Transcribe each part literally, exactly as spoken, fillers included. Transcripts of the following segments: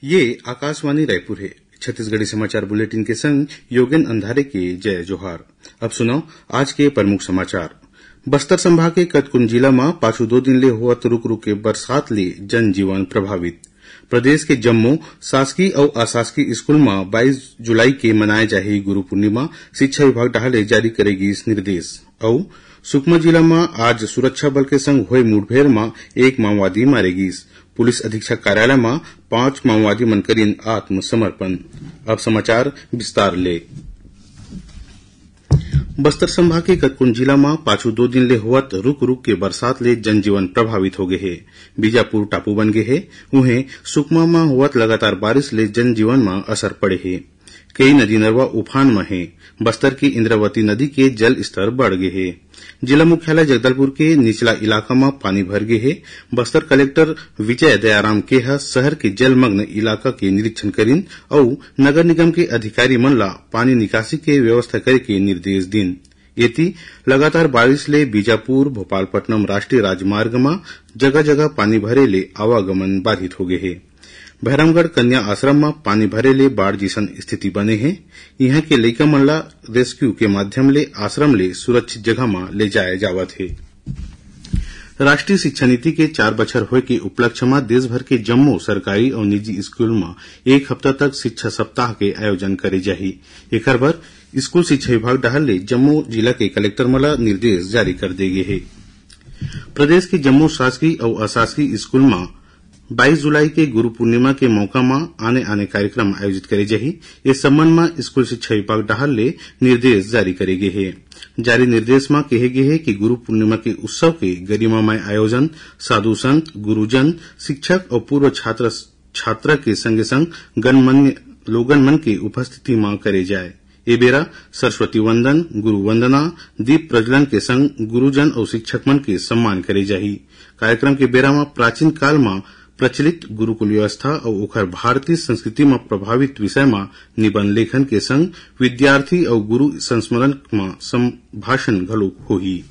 ये आकाशवाणी रायपुर हे। छत्तीसगढ़ी समाचार बुलेटिन के संग योगेन अंधारे के जय जोहार। अब सुनव आज के प्रमुख समाचार। बस्तर संभाग के कतकोन जिला म पाछू दो दिन ले होवत रुक रुक के बरसात ले जनजीवन प्रभावित। प्रदेश के जम्मो शासकीय अउ अशासकीय स्कूल म बाईस जुलाई के मनाए जाही गुरु पूर्णिमा, शिक्षा विभाग डहार ले जारी करे गिस निर्देश। अउ सुकमा जिला म आज सुरक्षा बल के संग होए मुठभेड़ म एक माओवादी मारे गिस। पुलिस अधीक्षक कार्यालय म पांच माओवादी मन करिन आत्मसमर्पण। अब समाचार विस्तार ले। बस्तर संभाग के कतकोन जिला म पाछू दो दिन ले होवत रुक रुक के बरसात ले जनजीवन प्रभावित हो गे हे। बीजापुर टापू बन गे हे। उहें, सुकमा म होवत लगातार बारिश ले जनजीवन म असर पड़े हे। कई नदी नरवा उफान म हे। बस्तर के इंद्रावती नदी के जल स्तर बढ़ गे हे। जिला मुख्यालय जगदलपुर के निचला इलाका म पानी भर गे हे। बस्तर कलेक्टर विजय दयाराम के ह शहर के जलमग्न इलाका के निरीक्षण करिन अउ नगर निगम के अधिकारी मन ला पानी निकासी के व्यवस्था करे के निर्देश दिन। एती, लगातार बारिश ले बीजापुर भोपालपट्टनम राष्ट्रीय राजमार्ग म जगह-जगह पानी भरे ले आवागमन बाधित होगे हे। भैरमगढ़ कन्या आश्रम म पानी भरे ले बाढ़ जइसन स्थिति बने हे। इहां के लइका मन ला रेस्क्यू के माध्यम ले आश्रम ले सुरक्षित जगह म ले जाए जावत हे। राष्ट्रीय शिक्षा नीति के चार बछर होए के उपलक्ष्य म देश भर के जम्मो सरकारी अउ निजी स्कूल म एक हफ्ता तक शिक्षा सप्ताह के आयोजन करे जाही। एखर बर स्कूल शिक्षा विभाग डहार ले जम्मो जिला के कलेक्टर मन ला निर्देश जारी कर दे गे हे। प्रदेश के जम्मो शासकीय अउ अशासकीय स्कूल म बाईस जुलाई के गुरु पूर्णिमा के मौका म आने-आने कार्यक्रम आयोजित करे जाही। ए संबंध म स्कूल शिक्षा विभाग डहार ले निर्देश जारी करे गे हे। जारी निर्देश म केहे गे हे कि गुरु पूर्णिमा के उत्सव के गरिमामय आयोजन साधु संत, गुरुजन, शिक्षक अउ पूर्व छात्र छात्रा के संगे संग गणमान्य लोगन मन के उपस्थिति म करे जाए। ए बेरा सरस्वती वंदन, गुरु वंदना, दीप प्रज्वलन के संग गुरुजन अउ शिक्षक मन के सम्मान करे जाही। कार्यक्रम के बेरा म प्राचीन काल म प्रचलित गुरुकुल व्यवस्था अउ ओखर भारतीय संस्कृति म प्रभावित विषय म निबंध लेखन के संग विद्यार्थी अउ गुरु संस्मरण म संभाषण घलो होही।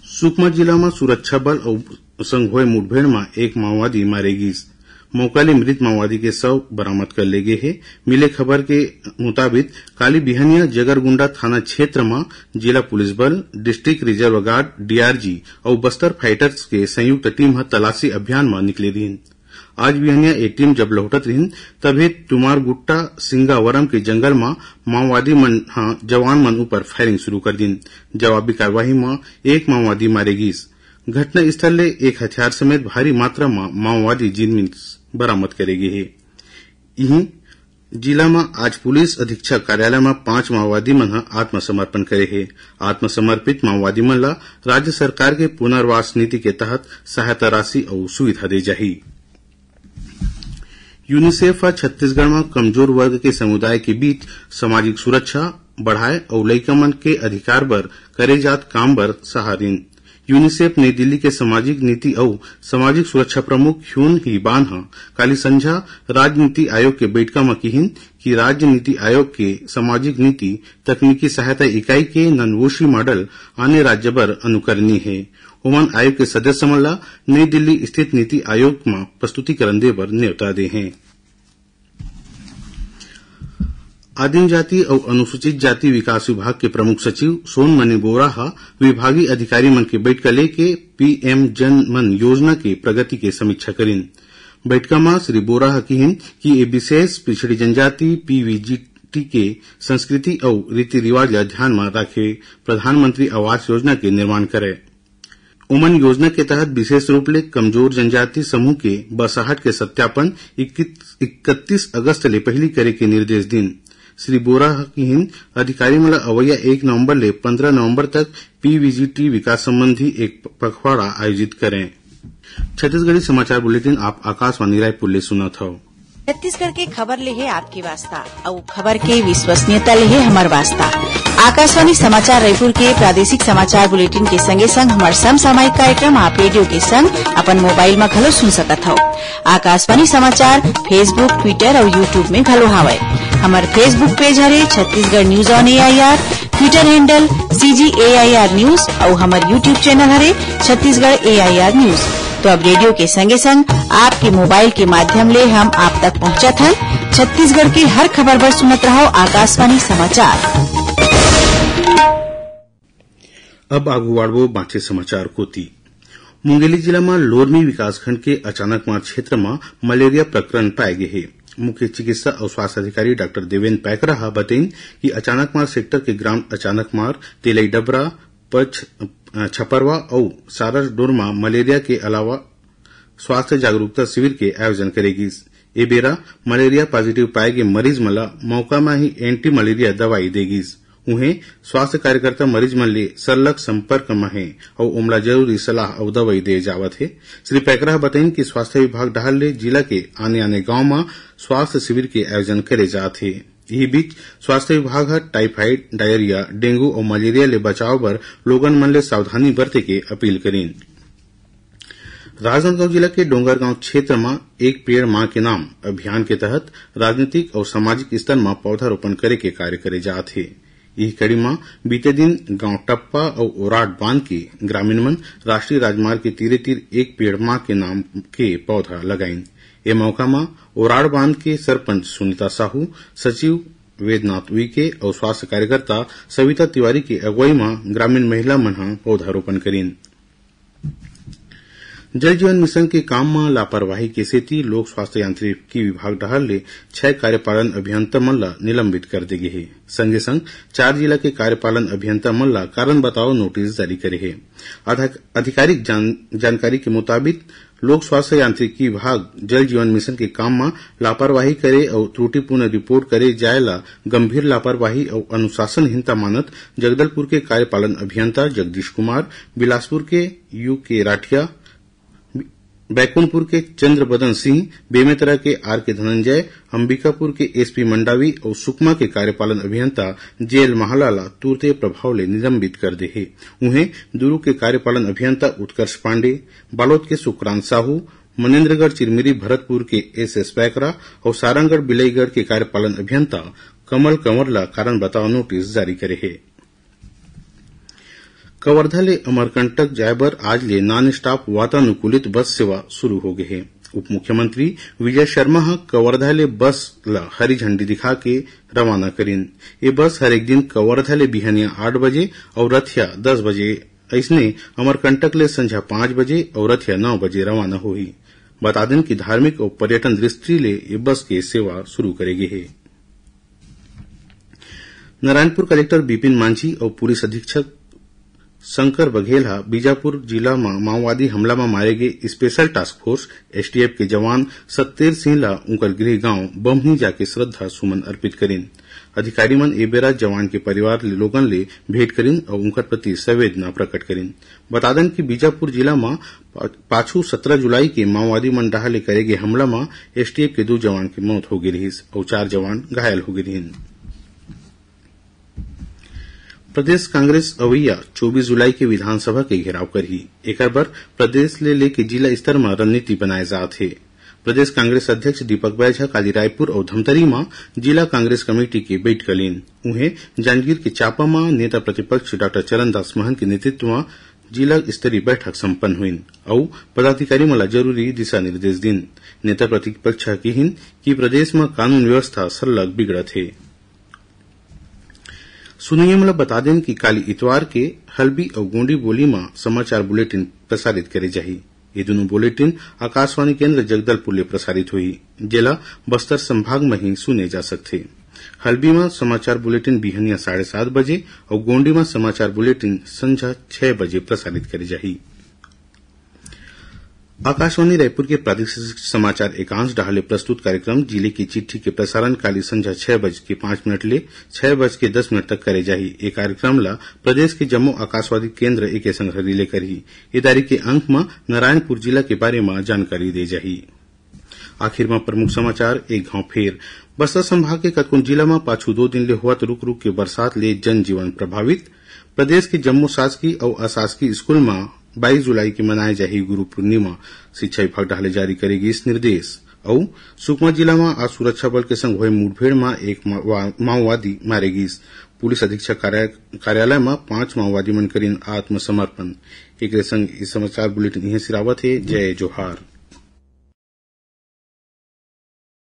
सुकमा जिला म सुरक्षा बल अउ संग होए मुठभेड़ म एक माओवादी मारे गिस। मौका ले मृत माओवादी के शव बरामद कर ले गे हे। मिले खबर के मुताबिक, काली बिहनिया जगरगुंडा थाना क्षेत्र म जिला पुलिस बल, डिस्ट्रिक्ट रिजर्व गार्ड, डीआरजी अउ बस्तर फाइटर्स के संयुक्त टीम ह तलाशी अभियान म निकले रिहिन। आज बिहनिया ए टीम जब लहुटत रिहिन, तभे तुमारगुट्टा सिंगावरम के जंगल म माओवादी मन ह जवान मन ऊपर फायरिंग शुरू कर दिन। जवाबी कार्रवाई म एक माओवादी मारे गिस। घटनास्थल ले एक हथियार समेत भारी मात्रा म माओवादी जिनमिन बरामद करे गे हे। इहीं जिला म आज पुलिस अधीक्षक कार्यालय म पांच माओवादी मन ह आत्मसमर्पण करे हे। आत्मसमर्पित माओवादी मन ल राज्य सरकार के पुनर्वास नीति के तहत सहायता राशि अउ सुविधा दे जाही। यूनिसेफ ह छत्तीसगढ़ म कमजोर वर्ग के समुदाय के बीच सामाजिक सुरक्षा बढ़ाए अउ लइका मन के अधिकार बर करे जात काम बर सराहिन। यूनिसेफ नई दिल्ली के सामाजिक नीति अउ सामाजिक सुरक्षा प्रमुख ह्यून ही बान ह काली संझा राज्य नीति आयोग के बइठका म किहिन कि राज्य नीति आयोग के सामाजिक नीति तकनीकी सहायता इकाई के ननवोशी मॉडल आने राज्य बर अनुकरणीय हे। ओमन आयोग के सदस्य मन ल नई दिल्ली स्थित नीति आयोग म प्रस्तुतिकरण दे बर नेवता दे हें। आदिम जाति अउ अनुसूचित जाति विकास विभाग के प्रमुख सचिव सोनमणि बोरा ह विभागीय अधिकारी मन के बइठका लेके पीएम जन मन योजना के प्रगति के समीक्षा करिन। बइठका म श्री बोरा ह किहिन कि ए विशेष पिछड़ी जनजाति, पीवीजीटी, के संस्कृति अउ रीति रिवाज ल ध्यान म राखे प्रधानमंत्री आवास योजना के निर्माण करय। ओमन योजना के तहत विशेष रूप ले कमजोर जनजाति समूह के बसाहट के सत्यापन इक्कीस, इकतीस अगस्त ले पहिली करे के निर्देश दिन। श्री बोरा ह किहिन, अधिकारी मन ल अवइया एक नवंबर ले पंद्रह नवंबर तक पीवीजीटी विकास संबंधी एक पखवाड़ा आयोजित करें। छत्तीसगढ़ी समाचार बुलेटिन आप आकाशवाणी रायपुर ले सुनत हव। छत्तीसगढ़ के खबर ले हे आपके वास्ता, अउ खबर के विश्वसनीयता ले हे हमर वास्ता। आकाशवाणी समाचार रायपुर के प्रादेशिक समाचार बुलेटिन के संगे संग हमर समसामयिक कार्यक्रम आप रेडियो के संग अपन मोबाइल म घलो सुन सकत हव। आकाशवाणी समाचार Facebook, Twitter अउ YouTube में घलो हावय। हमर Facebook पेज हरे Chhattisgarh news on AIR, Twitter handle CG AIR news अउ हमर YouTube चैनल हरे छत्तीसगढ़ एआईआर न्यूज। तो अब रेडियो के संगे संग आपके मोबाइल के माध्यम ले हम आप तक पहुंचत हन। छत्तीसगढ़ के हर खबर बर सुनत रहव आकाशवाणी समाचार। अब आगू बाढ़बो बांचे समाचार कोति। मुंगेली जिला म लोरमी विकासखंड के अचानकमार क्षेत्र म मलेरिया प्रकरण पाए गे हे। मुख्य चिकित्सा अउ स्वास्थ्य अधिकारी डॉक्टर देवेंद्र पैकरा ह बतइन कि अचानकमार सेक्टर के ग्राम अचानकमार, तेलई डबरा, पच-, अ, छपरवा अउ सारस डोरमा मलेरिया के अलावा स्वास्थ्य जागरूकता शिविर के आयोजन करे गिस। ए बेरा मलेरिया पॉजिटिव पाए गे मरीज मन ल मौका म ही एंटी मलेरिया दवाई दे गिस। उहें, स्वास्थ्य कार्यकर्ता मरीज मन ले सरलग संपर्क म हे अउ ओमला जरूरी सलाह अउ दवाई दे जावत हे। श्री पैकरा ह बतइन कि स्वास्थ्य विभाग डहार ले जिला के आने-आने गांव म स्वास्थ्य शिविर के आयोजन करे जात हे। इही बीच, स्वास्थ्य विभाग ह टाइफाइड, डायरिया, डेंगू अउ मलेरिया ले बचाव बर लोगन मन ले सावधानी बरते के अपील करिन। राजनांदगांव जिला के डोंगरगांव क्षेत्र म एक पेड़ मां के नाम अभियान के तहत राजनीतिक अउ सामाजिक स्तर म पौधारोपण करे के कार्य करे जात हे। इही कड़ी म बीते दिन गांव टप्पा अउ ओराड बांध के ग्रामीण मन राष्ट्रीय राजमार्ग के तीरे तीर एक पेड़ मां के नाम के पौधा लगाइन। ए मौका म ओराड बांध के सरपंच सुनीता साहू, सचिव वेदनाथ उइके अउ स्वास्थ्य कार्यकर्ता सविता तिवारी के अगुवाई म ग्रामीण महिला मन ह पौधारोपण करिन। जल जीवन मिशन के काम म लापरवाही के सेती लोक स्वास्थ्य यांत्रिकी विभाग डहार ले छह कार्यपालन अभियंता मन ल निलंबित कर दे गे हे। संगे संग चार जिला के कार्यपालन अभियंता मन ल कारण बताओ नोटिस जारी करे हे। आधिक-, आधिकारिक जान-, जानकारी के मुताबिक लोक स्वास्थ्य यांत्रिकी विभाग जल जीवन मिशन के काम म लापरवाही करे अउ त्रुटिपूर्ण रिपोर्ट करे जाय ल गंभीर लापरवाही अउ अनुशासनहीनता मानत जगदलपुर के कार्यपालन अभियंता जगदीश कुमार, बिलासपुर के यू के राठिया, बैकुंठपुर के चंद्रबदन सिंह, बेमेतरा के आर के धनंजय, अंबिकापुर के एसपी मंडावी अउ सुकमा के कार्यपालन अभियंता जेएल महाला ला तुरते प्रभाव ले निलंबित कर दे हे। उहें, दुरूग के कार्यपालन अभियंता उत्कर्ष पांडे, बालोद के सुकरान साहू, मनेंद्रगढ़ चिरमिरी भरतपुर के एसएस पैकरा अउ सारंगढ़ बिलईगढ़ के कार्यपालन अभियंता कमल कंवर ला कारण बताओ नोटिस जारी करे हे। कवर्धा ले अमरकंटक जाय बर आज ले नॉन स्टॉप वातानुकूलित बस सेवा शुरू हो गे हे। उप मुख्यमंत्री विजय शर्मा ह कवर्धा ले बस ल हरी झंडी दिखा के रवाना करिन। ये बस हर एक दिन कवर्धा ले बिहनिया आठ बजे अउ रथिया दस बजे, अइसने अमरकंटक ले संझा पाँच बजे अउ रथिया नौ बजे रवाना होही। बता देन कि धार्मिक अउ पर्यटन दृष्टि ले ये बस के सेवा शुरू करे गे हे। नारायणपुर कलेक्टर बिपिन मांझी अउ पुलिस अधीक्षक शंकर बघेल ह बीजापुर जिला म माओवादी हमला म मारे गे स्पेशल टास्क फोर्स, एसटीएफ, के जवान सत्तेर सिंह ल उंकर गृह गांव बम्हनी जाके श्रद्धा सुमन अर्पित करिन। अधिकारी मन ए बेरा जवान के परिवार ले लोगन ले भेंट करिन अउ उंकर प्रति संवेदना प्रकट करिन। बता देन कि बीजापुर जिला म पा-, पाछू सत्रह जुलाई के माओवादी मन डहार ले करे गे हमला म एसटीएफ के दू जवान के मौत हो गे रिहिस अउ चार जवान घायल हो गे रिहिन। प्रदेश कांग्रेस अवइया चौबीस जुलाई के विधानसभा के घेराव करही। एकर बर प्रदेश ले लेके जिला स्तर म रणनीति बनाए जात हे। प्रदेश कांग्रेस अध्यक्ष दीपक बैज ह काली रायपुर अउ धमतरी म जिला कांग्रेस कमेटी के बइठका लीन। उहें, जांजगीर के चांपा म नेता प्रतिपक्ष डॉक्टर चरणदास महंत के नेतृत्व म जिला स्तरीय बैठक संपन्न होइन अउ पदाधिकारी मन ल जरूरी दिशा निर्देश दीन। नेता प्रतिपक्ष ह किहिन कि प्रदेश म कानून व्यवस्था सरलग बिगड़त हे। सुनइया मन ल बता देन कि काली इतवार के हल्बी अउ गोंडी बोली म समाचार बुलेटिन प्रसारित करे जाही। ये दुनों बुलेटिन आकाशवाणी केंद्र जगदलपुर ले प्रसारित होही, जेला बस्तर संभाग म ही सुने जा सकथे। हल्बी म समाचार बुलेटिन बिहनिया साढ़े सात बजे अउ गोंडी म समाचार बुलेटिन संझा छह बजे प्रसारित करे जाही। आकाशवाणी रायपुर के प्रादेशिक समाचार एकांश डहार ले प्रस्तुत कार्यक्रम जिले की चिट्ठी के प्रसारण काली संझा छह बज के पाँच मिनट ले छह बज के दस मिनट तक करे जाही। ए कार्यक्रम ला प्रदेश के जम्मो आकाशवाणी केंद्र एके संग रिले करही। ए दारी के अंक म नारायणपुर जिला के बारे म जानकारी दे जाही। आखिर म प्रमुख समाचार एक घाव फेर। बस्तर संभाग के कतकोन जिला म पाछू दो दिन ले होवत रुक-रुक के बरसात ले जनजीवन प्रभावित। प्रदेश के जम्मो शासकीय अउ अशासकीय स्कूल म बाईस जुलाई के मनाए जाही गुरु पूर्णिमा। शिक्षा विभाग डहार ले जारी करे गिस निर्देश। अउ सुकमा जिला म आज सुरक्षा बल के संग होए मुठभेड़ म एक मा-, वा-, माओवादी मारे गिस। पुलिस अधीक्षक कार्या-, कार्यालय म पांच माओवादी मन करिन आत्मसमर्पण। एकरे संग ई समाचार बुलेटिन इहें सिरावत हे। जय जोहार।